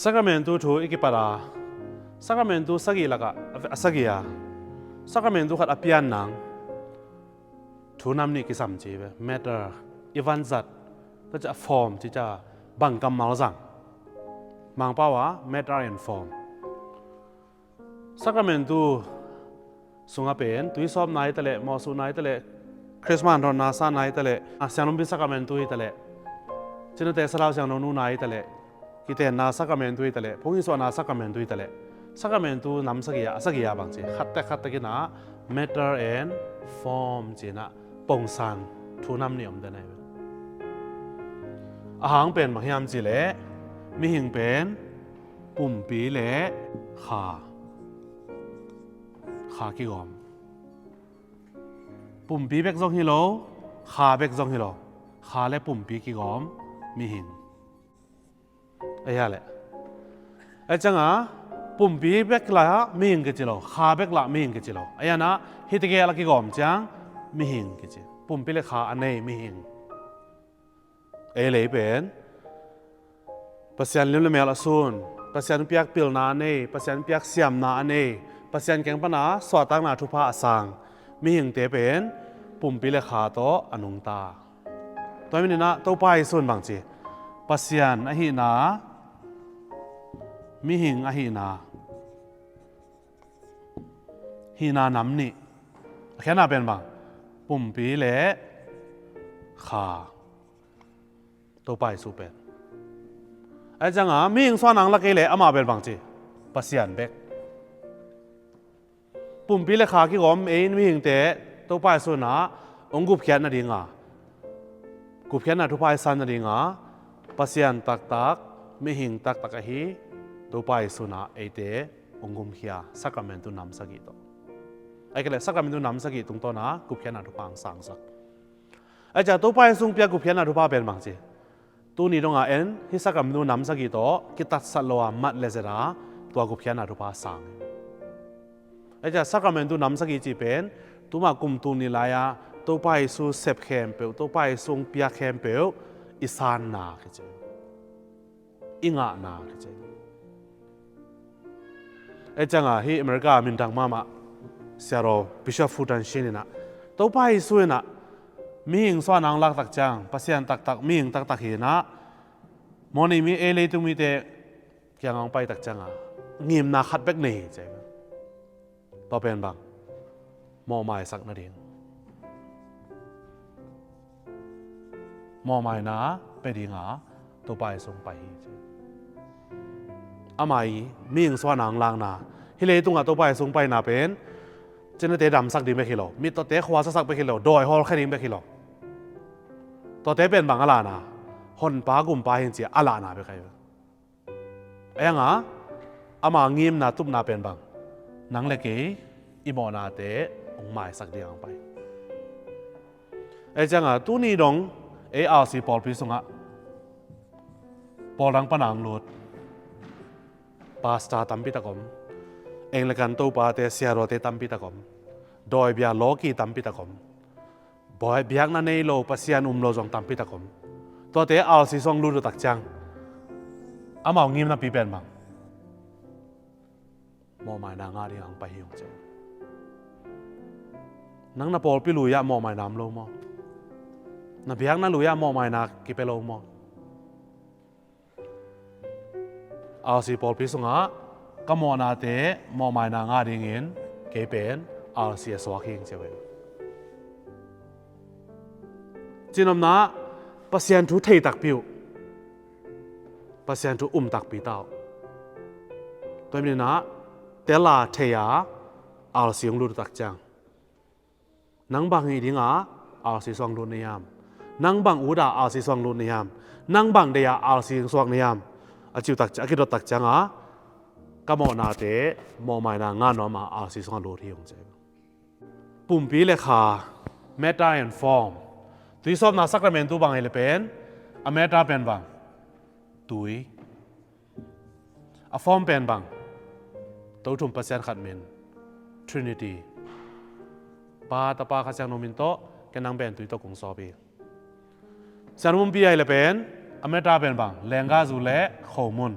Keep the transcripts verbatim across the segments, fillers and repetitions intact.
Sakramentu thu i kipat a, sakramentu sagih lakah a sagih a, sakramentu khat a pian nang thu nam nih kisam ci ve. Matter, i vanzat, tua ciah form ci ciah bang kammal zang. Mangpau a matter and form. Sakramentu sungah pen tuisawpna hi taleh, mawhsuhna hi taleh, Christmas rawnna sahna hi taleh, a sianglumpi sakramentu hi taleh, cinate sathau siangtho nuna hi taleh, kitenna sakramentu hi taleh, phungisuahna sakramentu hi taleh, sakramentu nam sagih a, a sagih a bang ci, khattek khattek in ah matter and form ci-in ah pongsan thu nam nih om den ahi ve. A hang pen bang hiam cih leh, mihing pen pumpi le kha, kha kigawm. Pumpi bek zong hi lo, kha bek zong hi lo. Kha le pumpi kigawm mihing. Ahi a leh, ahi ciangah pumpi bek lah mihing kici lo, kha bek lah mihing kici lo. Ahi a, hih tegel a kigawm ciang mihing kici. Pumpi le kha a nei mihing. Ei lei pen Pasian lim le mel a sun, Pasian piak pilna a nei, Pasian piak siamna a nei, Pasian kiang pana suahtakna thupha a sang mihingte pen pumpi le kha tawh a nungta. Tua hi manin ah Topa Jesu in bang ci, Pasian ahihna, mihing ahihna, hihna nam nih. A khiatna pen bang, pumpi le kha. Topa Jesu pen, ahi ciangah mihing suahna hong lak kei leh amah pen bang ci, Pasian bek. Pumpi le kha kigawm ei mihingte Topa Jesu in ah hong gupkhiat nadinga, gupkhiatna thupha i san nadinga Pasian taktak, mihing taktak ahi Topa Jesu in ah eite hong gumkhia, sakramentu nam sagih tawh. Ahih kei leh sakramentu nam sagih tungtawn a gupkhiatna thupha hong sangsak. Ahi ciangah Topa Jesu hong piak gupkhiatna thupha pen bang ci, tuni dongah en hih sakramentu nam sagih tawh kitatsat lo a mat le zet a tua gupkhiatna thupha sang. Ahi ciangah sakramentu nam sagih cih pen tuma kum tul nih lai-a Topa Jesu sep khempeuh, Topa Jesu hong piak khempeuh i sanna kici, i ngahna kici. Ahi ciangah hih America a minthang mahmah siadaw Bishop Fulton Sheen in ah, Topa Jesu in ah mihing suahna hong lak tak ciang Pasian taktak, mihing taktak hi in ah, mawhneimi ei leitung mite kiangah hong pai tak ciangah ngimna khat bek nei hi ci. Tua pen bang, mawhmaisak nading, mawhmaina pia dinga Topa Jesu hong pai hi ci. Amah i mihing suahna hong lakna, hih leitungah Topa Jesu hong paina pen cinate damsak ding bek hi lo, mittawte khuasasak bek hi lo, dawi hawlkhia ding bek hi lo. Tuate pen bang a lahna, honpa gumpa hi ci a lahna bek ahi. Ahi ciangah ama ngimna tupna pen bang, nang le kei i mawhnate hong maisak ding a hong pai. Ahi ciangah tuni dong ei R C pawlpi sungah pawl dang pana hong lut pastor tampi tak om, Anglican topate, siadawte tampi tak om, dawibia lawki tampi tak om, biakna nei lo, Pasian um lo zong tampi tak om. Tuate R C sung lut uh tak ciang amau ngimnapi pen bang, mawhmaina ngah ding a hong pai hi ung ci. Nang na pawlpi lui-ah mawhmaina om lo maw? Na biakna lui-ah mawhmaina kipia lo maw? R C pawlpi sungah ka mawhnate mawhmaina ngah dingin kei pen R C a suak hi ing ci uh hi. Cinopna, Pasian thu thei takpi uh. Pasian thu um takpi ta uh. Tua hi manin ah tel a thei a R C hong lut uh tak ciang, nang bang hih dinga R C sung lut na hiam? Nang bang uta R C sung lut na hiam? Nang bang deih a R C suak na hiam? A ci uh tak ciang, a kidot tak ciangah Ka mawhnate mawhmaina ngah nuam a, R C sungah lut hi hong ci. Pumpi le kha, matter and form. Tuisawpna sacramentu bang hi le pen, a matter pen bang, tui. A form pen bang, Tothum Pasian khat min, Trinity. Pa, Tapa, Kha Siangtho min tawh, ken nang pen tui tawh kong sawp hi. Sian pumpi ahi le pen, a matter pen bang, lenggahzu le khomun.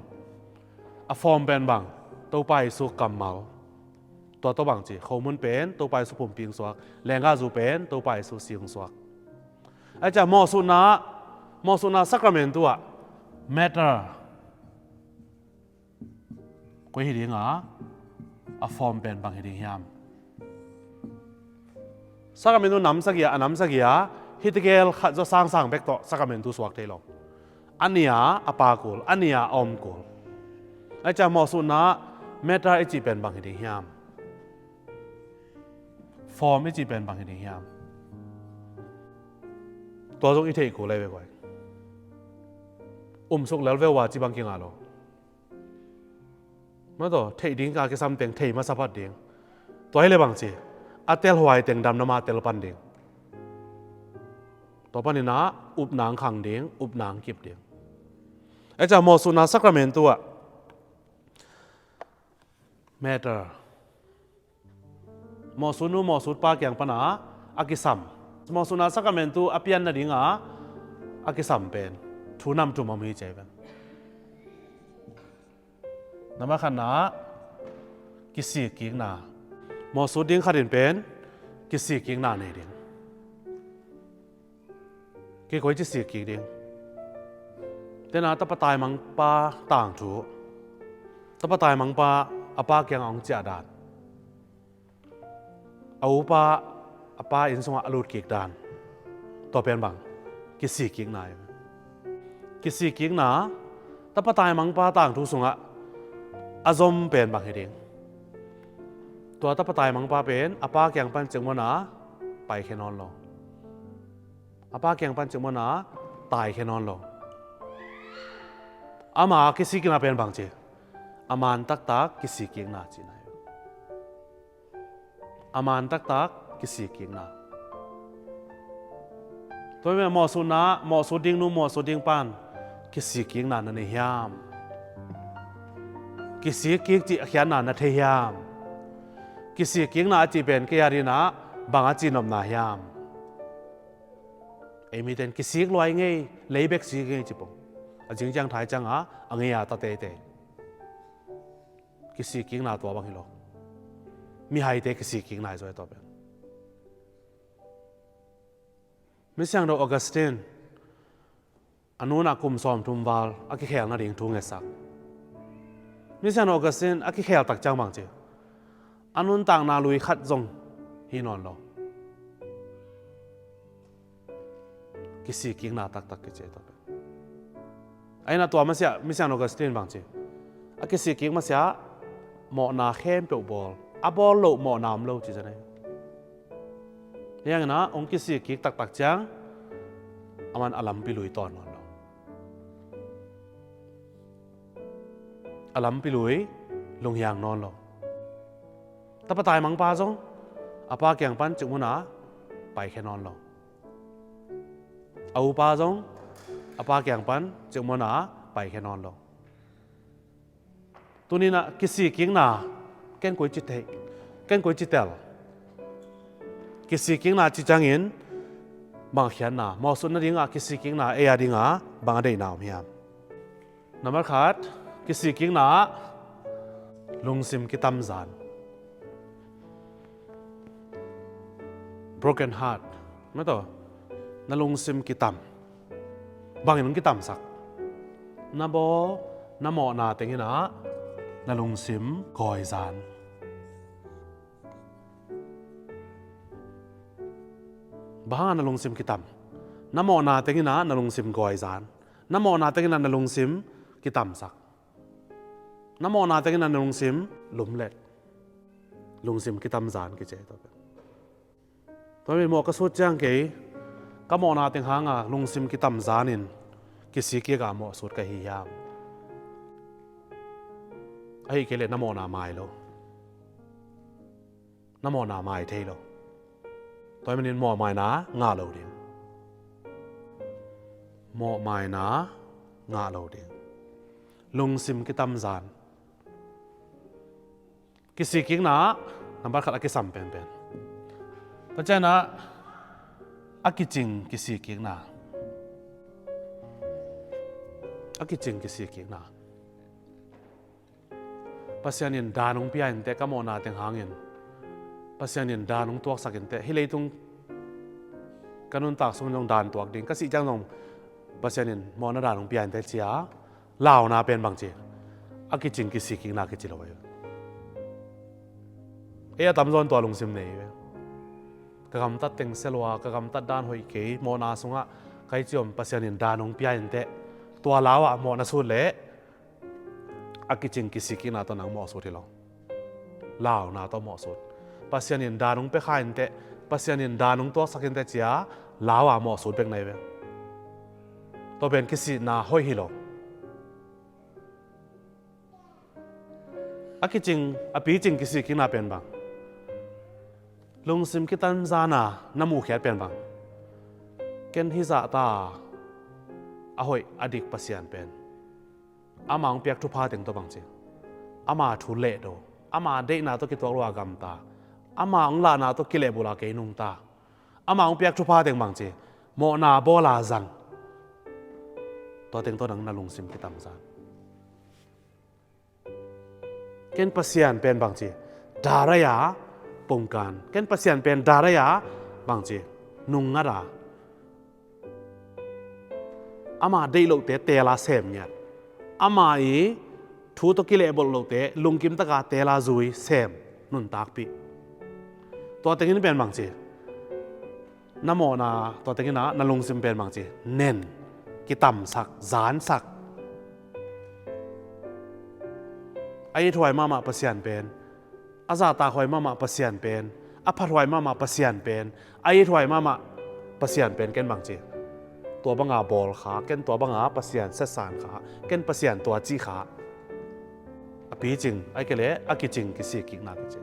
A form pen bang, Topa Jesu kammal. Tua tawh bang ci, khomun pen Topa Jesu pumpi hong suak, lenggahzu pen Topa Jesu si hong suak. Ahi ciang mawhsutna, mawhsutna sacramentu ah matter koi hi ding a, a form pen bang hi ding hiam? Sacramentu nam sagih a, a nam sagih a, hih tegel khat zaw sangsang bek tawh sacramentu suak thei lo. A ni a, a pa kul, a ni a, a om kul. Ahi ciang mawhsutna matter i cih pen bang hi ding hiam? Form i cih pen bang hi ding hiam? Tua zong i theih kul ahi ve guai. Umsuk lel ve uh a ci bang kingah lo. Mah tawh, theih ding ka kisam teng, thei masa phat ding. Tua hi le bang ci, a telhuai teng damdam a tel pan ding. Tua panin ah, upna hong khang ding, upna hong kip ding. Ahi ciang mawhsutna sacramentu ah matter. Mawhsutnu, mawhsutpa kiang pana a kisam. Mawhsutna sacramentu a pian nadinga a kisam pen thu nam thum om hi ci ahi ven. Nambat khatna, kisikkikna. Mawhsut ding khat in pen kisikkikna nei ding. Kei koi ci sikkik ding. Tena tapa taimangpa tangthu. Tapa taimangpa a pa kiangah hong ciah dan. A upa a pa inn sungah a lutkik dan. Tua pen bang, kisikkikna hi. Kisikkikna, tapa taimangpa tangthu sungah a zom pen bang hi ding. Tua tapa taimangpa pen a pa kiang pan cikmon a paikhia nawn lo. A pa kiang pan cikmon a taikhia nawn lo. Ama kisikkikna pen bang ci, a man taktak kisikkikna cihna hi. A man taktak kisikkikna. Tua hi mawhsutna, mawhsut dingnu, mawhsut dingpan kisikkikna na nei hiam? Kisikkik cih a khiatna na thei hiam? Kisikkikna a cih pen kei a dinah bang a cihnopna hiam? Ei miten kisik luai ngei, lei bek sik ngei ci pong. A zing ciang thai ciangah a ngei a ta teitei. Kisikkikna tua bang hi lo. Mihaite kisikkikna hi zaw hi tua pen. Misiangtho Augustine a nunah kum sawmthum val a kikhel nading thu ngetsak. Misiangtho Augustine a kikhel tak ciang bang ci, a nuntakna lui khat zong hi nawn lo. Kisikkikna taktak kici hi tua pen. Ahi na tua masiah Misiangtho Augustine bang ci, a kisikkik masiah mawhna khempeuh bawl, a bawl loh mawhna om lo ci zan ahi. Hiangin ah hong kisikkik taktak ciang a man a lampi lui tawn nawn lo. A lampi lui lunghiang nawn lo. Tapa taimangpa zong a pa kiang pan cikmon a paikhia nawn lo. A upa zong a pa kiang pan cikmon a paikhia nawn lo. Tuninah kisikkikna ken koi ci thei, ken koi ci tel? Kisikkikna ci ciangin bang a khiatna, mawhsut nadingah kisikkikna ei a dingah bang a deihna om hiam? Nambat khat, kisikkikna ah lungsim kitamzan. Broken heart. Mah tawh, na lungsim kitam. Bangin hong kitamsak? Na bawl, na mawhna tenginah na lungsim gawizan. Bang hangah na lungsim kitam? Na mawhna tenginah na lungsim gawizan. Na mawhna tenginah na lungsim kitamsak. Na mawhna tenginah na lungsim lumlet. Lungsim kitamzan kici hi tua pen. Tua pen mawh ka sut ciang kei, ka mawhna teng hanga lungsim kitamzanin kisikkik a mawhsut ka hi hiam? Ahih kei leh na mawhna mai lo. Na mawhna mai thei lo. Tua ahih manin mawhmaina ngah lo ding. Mawhmaina ngah lo ding. Lungsim kitamzan. Kisikkikna nambat khat a kisam penpen. Tua ciangin a kicing kisikkikna. A kicing kisikkikna. Pasian in dan hong pia inteh, ka mawhna teng hangin Pasian in dan hong tuaksak inteh, hih leitung ka nuntak sungin zong dan tuak ding, ka sih ciang zong Pasian in mawhna dan hong pia inteh cia launa pen bangci, a kicing kisikkikna kici lo hi. Ei a tamzaw in tua lungsim nei hi. Ka gamtat teng sia lua, ka gamtat dan hoih kei, mawhna sungah ka hi ciang Pasian in dan hong pia inteh, tua lau ah mawhna sut leh a kicing kisikkikna tawh nang mawhsut hi lo. Launa tawh mawhsut. Pasian in dan hong pia kha inteh, Pasian in dan hong tuaksak inteh cia lau a mawhsut bek na hi ve. Tua pen kisitna hoih hi lo. A kicing, a picing kisikkikna pen bang? Lungsim kitamzan a na muhkhiat pen bang? Ken hih zahta a hoih a dik Pasian pen ama hong piak thupha teng tawh bangci, ama thu lehdo, ama deihna tawh kituak lua gamta, ama hong lahna tawh kilehbulh a kei nungta, ama hong piak thupha teng bangci, mawhna bawl a zang. Tua teng tawh nang na lungsim kitamzan. Ken Pasian pen bangci, darai a pongkan. Ken Pasian pen darai a bangci, nungngat a, ama deih lohte teel a sem ngiat. Ama i thu tawh kilehbulh lohte lungkim taka teel a zui, sem, nuntakpih. Tua tengin pen bangci, na mawhna, tua tengin a na lungsim pen bangci, nen, kitamsak, zansak. A ithuai mahmah Pasian pen, a zahtakhuai mahmah Pasian pen, a phathuai mahmah Pasian pen, a ithuai mahmah Pasian pen ken bangci, tua banga bawl kha, ken tua banga Pasian setsan kha, ken Pasian tua cih kha. A picing, ahih kei leh a kicing kisikkikna kici.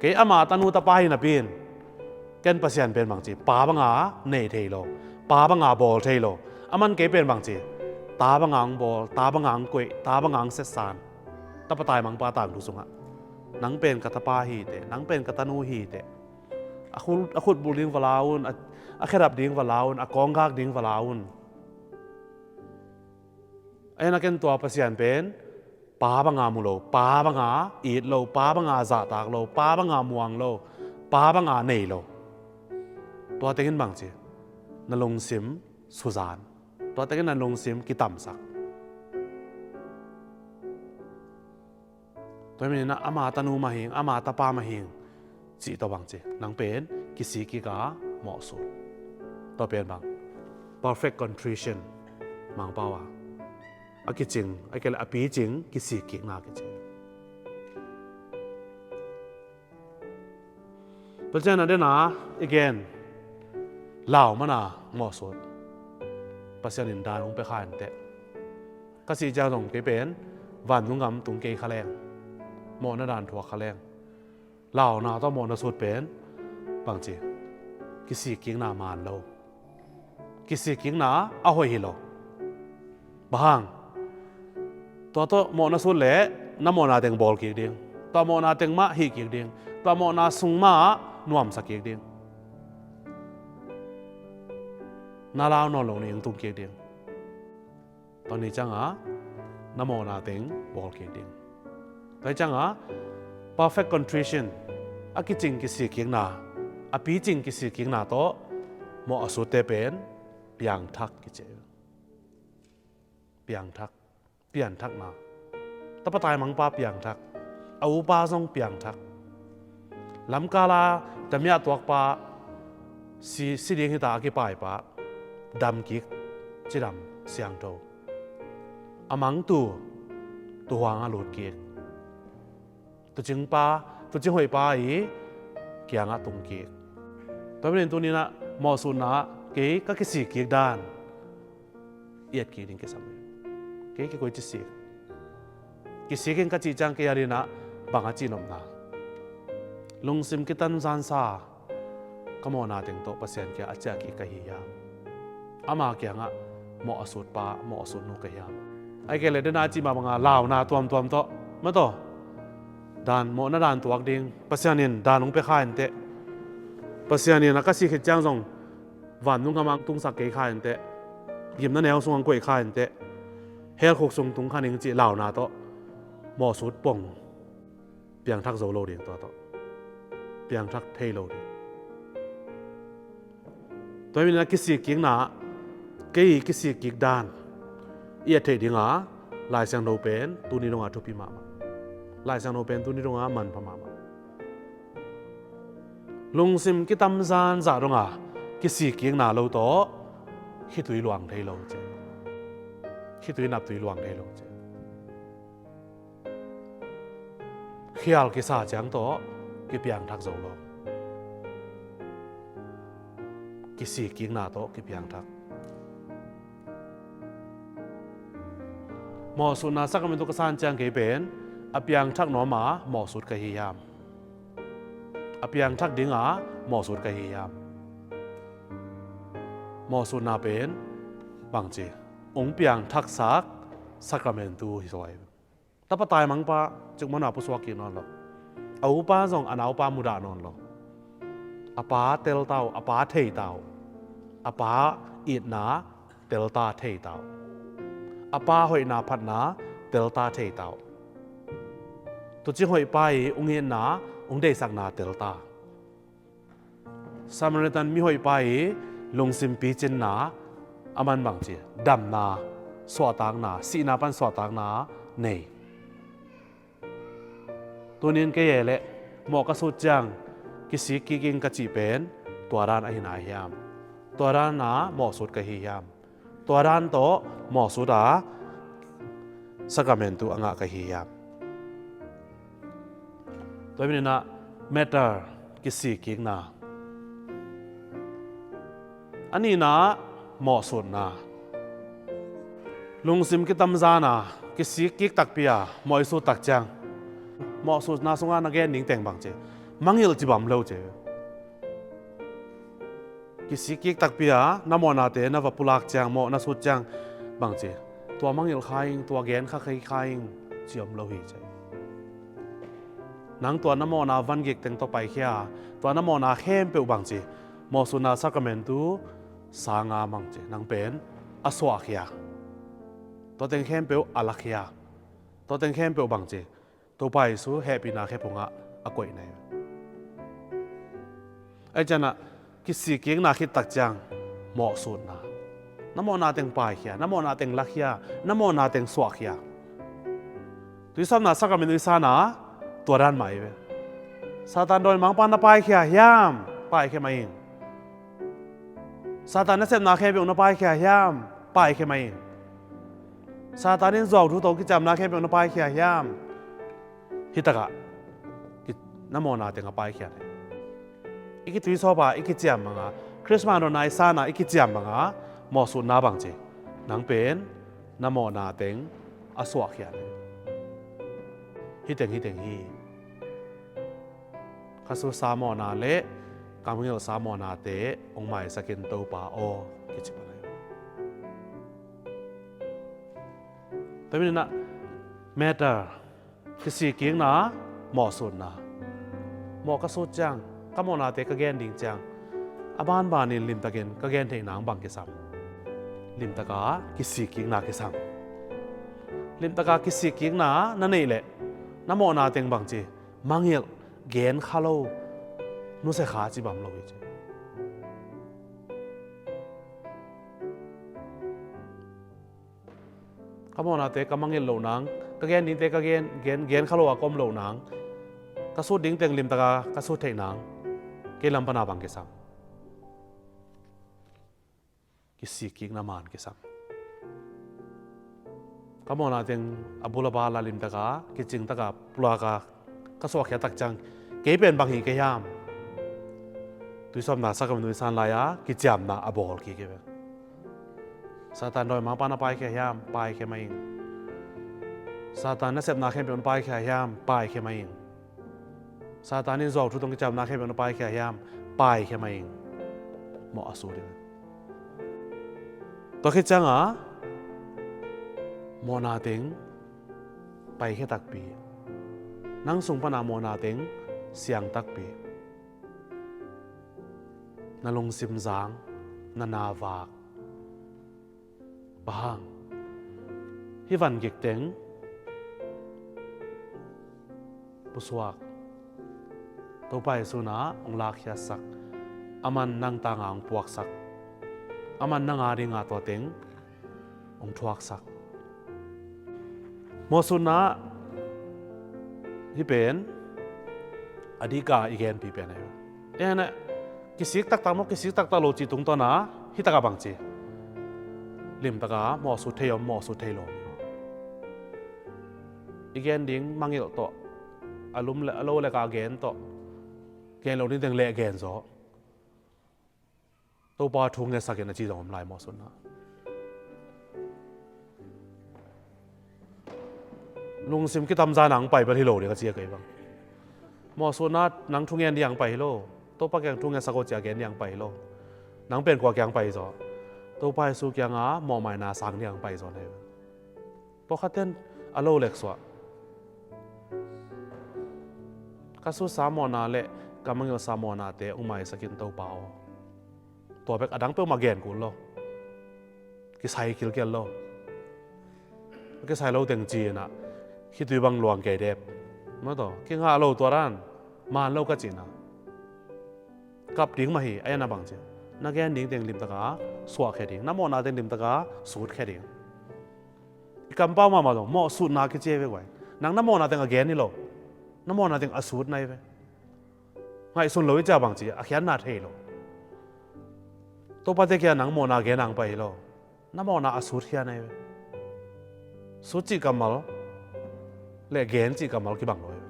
Kei ama tanu tapa hi napi in, ken Pasian pen bangci, pa banga nei thei lo, pa banga bawl thei lo. Aman kei pen bangci, ta banga hong bawl, ta banga hong koih, ta banga hong setsan. Tapa taimangpa tangthu sungah, nang pen ka tapa hi teh, nang pen ka tanu hi teh. A khut, a khutbulh ding va la un, a, a khedap ding va la un, a kawnggak ding va la un. Ahi na ken tua Pasian pen pa banga mu lo, pa banga it lo, pa banga zahtak lo, pa banga muang lo, pa banga nei lo. Tua tengin bangci, na lungsim suzan. Tua tengin na lungsim kitamsak. Tua hi manin ama tanu mah hing, ama tapa mah hing cih tawh bangci, nang pen kisikkik a mawhsut. Tua pen bang, perfect contrition, Mangpau a, a kicing, a kele a picing kisikkikna kici. Tua ciang a dena i gen, lau mana mawhsut. Pasian in dan hong pia kha inteh, ka sih ciang zong kei pen vantung gam tung kei kha leng, mawhna dan thuak kha leng. Launa tawh mawhna sut pen bangci, kisikkikna man lo. Kisikkikna a hoih hi lo. Bang hang? Tua tawh mawhna sut leh na mawhna teng bawl kik ding. Tua mawhna teng mah hih kik ding. Tua mawhna sung mah nuamsa kik ding. Na lau nawn lo ning tung kik ding. Tua ni ciangin na mawhna teng bawl kik ding. Tua hi ciangin perfect contrition, a kicing kisikkikna, a picing kisikkikna tawh mawh a sutte pen piangthak kici. Piangthak, pianthakna. Tapa taimangpa piangthak, a upa zong piangthak. Lamkala damiah tuakpa, si, si ding hita a kipaipa, damkik, cidam siangtho. A mangtu, tuhuang a lutkik. Tuucingpa, tuucing hoihpa i kiangah tungkik. Tua manin tuni-in ah mawhsutna kei ka kisikkik dan i etkik ding kisam hi. Kei kikoici sik? Kisik in ka cih ciang kei a dinah bang a cihnopna? Lungsim kitamzansa ka mawhna teng tawh Pasian kiang a ciah kik ka hi hiam? Ama kiangah mawh a sutpa, mawh a sutnu ka hiam? Ahih kei leh dena a cih mah banga launa tuamtuam tawh, mataw, dan, mawhna dan tuak ding, Pasian in dan hong pia kha inteh, Pasian in a ka sih khit ciang zong vantung gam hong tungsak kei kha inteh, gimna neu sung hong koih kha inteh, hell khuk sung tung kha ning cih launa tawh mawhsut pong piangthak zo lo ding, tua tawh piangthak thei lo ding. Tua hi manin a kisikkikna, kei kisikkik dan i et theih dinga Lai Siangtho pen tuni dongah thupi mahmah. Lai Siangtho pen tuni dongah manpha mahmah. Lungsim kitamzan zah donga kisikkikna lo tawh khitui luang thei lo ci. Khitui naptui luang thei lo ci. Khial kisa ciang tawh kipiangthak zo lo. Kisikkikna tawh kipiangthak. Mawhsutna sakramentu ka san ciang kei pen a piangthak nuam a mawhsut ka hi hiam? A piangthak dinga mawhsut ka hi hiam? Mawhsutna pen bangci hong piangthaksak sakramentu hi zaw hi. Tapa taimangpa cikmah na pusuak kik nawn lo. A upa zong a naupa mudah nawn lo. A pa telta uh, a pa theita uh. A pa itna telta theita uh. A pa hoihna phatna telta theita uh. Tuucing hoihpa i hong itna, hong deihsakna telta. Samaritan mihoihpa i lungsim picinna, a man bangci damna, suahtakna, sihna pan suahtakna nei. Tunin kei e leh mawh ka sut ciang kisikkik ing ka cih pen tua dan ahi nai hiam? Tua dana mawhsut ka hi hiam? Tua dan tawh mawhsut a sakramentu a ngah ka hi hiam? Tua hi maninah matter, kisikkikna. A nihna mawhsutna. Lungsim kitamzana kisikkik takpi a mawh i sut tak ciang, mawhsutna sunga na gen ding teng bangci, mangngilh ci bang om lo ci. Kisikkik takpi a na mawhnate na va pulak ciang, mawh na sut ciang bangci, tua mangngilh kha ing, tua gen kha kei kha ing ci om lo hi ci. Nang tua na mawhna vangik teng tawh paikhia, tua na mawhna khempeuh bangci, mawhsutna sakramentu sanga bangci nang pen a suahkhia. Tua teng khempeuh a lakhia. Tua teng khempeuh bangci, Topa Jesu hehpihna khephungah a koihna hi. Ahi cianah kisikkikna khit tak ciang mawhsutna. Na mawhna teng paikhia, na mawhna teng lakhia, na mawhna teng suahkhia. Tuisawpna sakramentu i sana tua dan mah hi ve. Satan dawimangpa na paikhia hiam? Paikhia mah ing. Satan nasepna khempeuh na paikhia hiam? Paikhia mah ing. Satan in zuau thu tawh kiciamna khempeuh na paikhia hiam? Hitakah ki-, na mawhna tengah paikhia hi. I kituisawpa i kiciam banga, Christmas dawhna i sana i kiciam banga mawhsutna bangci, nang pen na mawhna teng a suahkhia hi. Hiteng hiteng hi. Ka sutsa mawhna le ka mangngilhsa mawhnate hong maisak in Topa aw, kici pan ahi. Tua hi maninah matter, kisikkikna, mawhsutna. Mawh ka sut ciang, ka mawhnate ka gen ding ciang, a banbanin limtakin ka gen theih nang bang kisam? Limtaka kisikkikna kisam. Limtaka kisikkikna na neih leh na mawhna teng bangci, mangngilh, gen kha lo, nusia kha ci bang om lo hi ci. Ka mawhnate ka mangngilh loh nang, ka gen dingte ka gen, gen, gen kha lo a ka om loh nang, ka sut ding teng limtaka ka sut theih nang, kei lam pana bang kisam? Kisikkikna man kisam. Ka mawhna teng a bul a bal a limtaka, kicingtaka, pulaka ka suahkhia tak ciang, kei pen bang hi kei hiam? Tuisawpna sakramentu i san lai-a kiciamna a bawl kik hi ve. Satan dawimangpa na paikhia hiam? Paikhia mah ing. Satan nasepna khempeuh na paikhia hiam? Paikhia mah ing. Satan in zuau thu tawh kiciamna khempeuh na paikhia hiam? Paikhia mah ing. Mawh a sut ing. Tua khit ciangah mawhna teng paikhia takpi. Nang sung pana mawhna teng siang takpi. Na lungsim zang, na na vak. Bang hang? Hih van gik teng pusuak, Topa Jesu in ah hong lakkhiatsak. Aman nang tangah hong puaksak. Aman nang a dingah tua teng hong thuaksak. Mawhsutna hih pen a dika i genpi pen ahi. Kisik taktak maw, kisik taktak lo cih tungtawn a hih takah bang ci? Limtaka mawhsut thei om, mawhsut thei lo om. I gen ding mangngilh tawh, a lum le a lo leka gen tawh, gen lo ding teng leh gen zaw. Topa thu ngetsak in a ci zong om lai mawhsutna. Lungsim kitamza nang pai bel hi lo ding a ci a kei bang. Mawhsutna nang thu ngen ding ang pai hi lo. Topa kiang thu ngetsak aw ci a gen ding ang pai hi lo. Nang pen kua kiang pai zaw? Topa Jesu kiangah mawhmaina sang ding ang pai zaw na hi. Pawlkhatte in a lo leksuah. Ka sutsa mawhna le ka mangngilhsa mawhnate hong maisak in Topa aw. Tua bek, a dang peuhmah gen kul lo. Kisai kilkial lo. Kisai lo teng ci-in ah khitui bang luang kei dep. Maw taw, kingah lo tua dan man lo ka cihna. Kap ding mah hi, a en a bang ci? Na gen ding teng limtaka suahkhia ding, na mawhna teng limtaka sutkhia ding. I kampau mahmah zong mawhsutna kici hi ve guai. Nang na mawhna teng a gen hi lo. Na mawhna teng a sut na hi ve. Ngaihsun lo i ci a bang ci, a khiatna thei lo. Topate kia nang mawhna gen ang pai hi lo. Na mawhna a sutkhia na hi ve. Sut cih kammal le gen cih kammal kibang lo hi ve.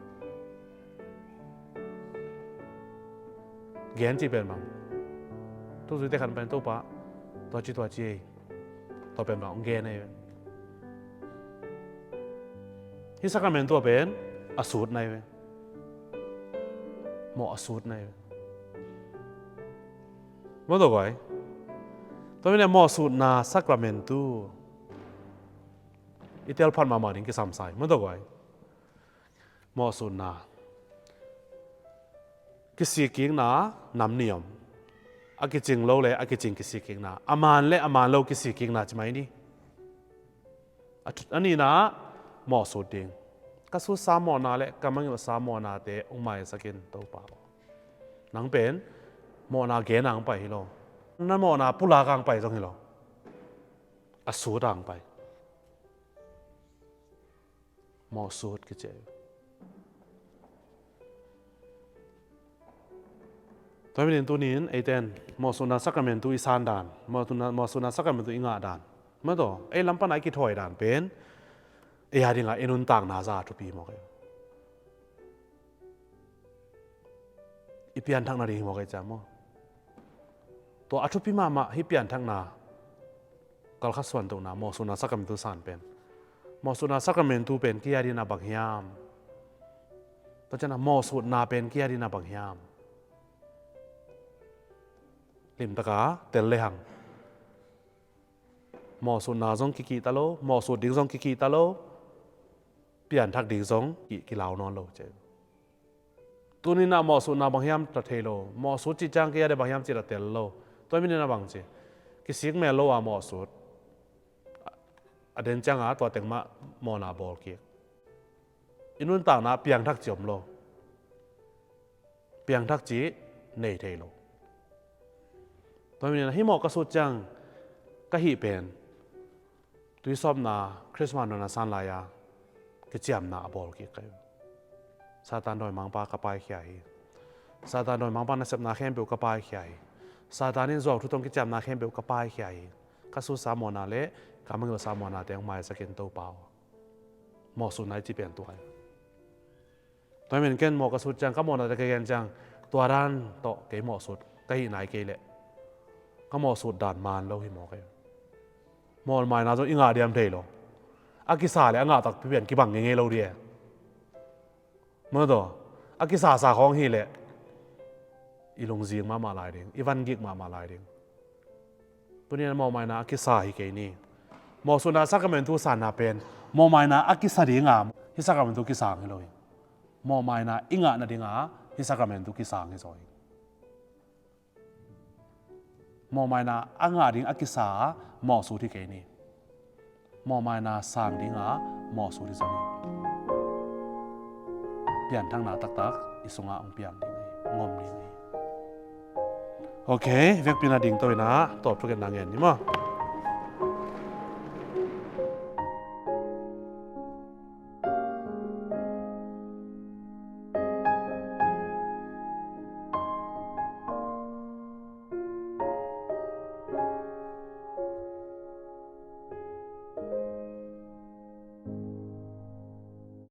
Gen cih pen bang? Thuzuite khat pen Topa, tua ci tua ci ei. Tua pen bang hong gen na hi ve. Hih sakramentu a pen a sut na hi ve. Mawh a sut na hi ve. Maw taw guai. Tua mine mawhsutna sakramentu i telphat mahmah ding kisam sa hi. Maw taw guai. Mawhsutna kisikkikna nam nih om. A kicing lo le a kicing kisikkikna, a man le a man lo kisikkikna ci mai ni. A nihna mawhsut ding. Ka sutsa mawhna le ka mangngilhsa mawhnate hong maisak in Topa aw. Nang pen mawhna gen ang pai hi lo. Na mawhna pulak ang pai zong hi lo. A sut ang pai. Mawhsut kici hi. Tua hi manin tunin eite in mawhsutna sakramentu i san dan, mawhsutna, mawhsutna sakramentu i ngah dan, maw taw, ei lam pana i kithawi dan pen ei a dingah i nuntakna za a thupi mawk hi. I pianthakna ding hi mawk hi cia maw? Tua a thupi mahmah hih pianthakna, kalkhat suantohna, mawhsutna sakramentu san pen. Mawhsutna sakramentu pen kei a dingin a bang hiam? Tua ciangin mawhsutna pen kei a dingin a bang hiam? Limtaka tel lehang mawhsutna zong kikihta lo, mawhsut ding zong kikihta lo, pianthak ding zong ki, kilau nawn lo ci. Tuninah mawhsutna bang hiam ta thei lo, mawhsut cih ciang kei a dingin bang hiam cih ta tel lo. Tua hi maninah bang ci? Kisik mel lo a mawhsut. A den cianga tua teng mah mawhna bawl kik. I nuntakna piangthak cih om lo. Piangthak cih nei thei lo. Tua hi maninah hih mawh ka sut ciang ka hih pen tuisawpna Christmas nona san lai-a kiciamna a bawl kik ka hi. Satan dawimangpa ka paikhia hi. Satan dawimangpa nasepna khempeuh ka paikhia hi. Satan in zuau thu tawh kiciamna khempeuh ka paikhia hi. Ka sutsa mawhna le ka mangngilhsa mawhnate hong maisak in Topa aw. Mawhsutna i cih pen tua hi. Tua hi manin ken mawh ka sut ciang ka mawhnate ka gen ciang tua dan tawh kei mawhsut ka hih nai kei leh ka mawhsut dan maan lo hi mawk hi. Mawhmaina zong i ngah diam thei lo. A kisa le a ngah takpi pen kibang ngeingei lo ding e. Maw, tua a kisasa khawng hi leh i lungzing mahmah lai ding, i vangik mahmah lai ding. Tuni-in mawhmaina a kisa hi kei ni. Mawhsutna sacrament thu sanna pen mawhmaina a kisa dinga hih sacrament thu kisang hi lo hi. Mawhmaina i ngah nadinga hih sacrament thu kisang hi zaw hi. Mawhmaina a ngah ding a kisa mawhsut hi kei ni. Mawhmaina sang dinga mawhsut hi zaw ni. Pianthakna taktak i sungah hong piang ding hi, hong om ding hi. Ok, vekpi na ding to inah tawp thuketna ngen ni maw.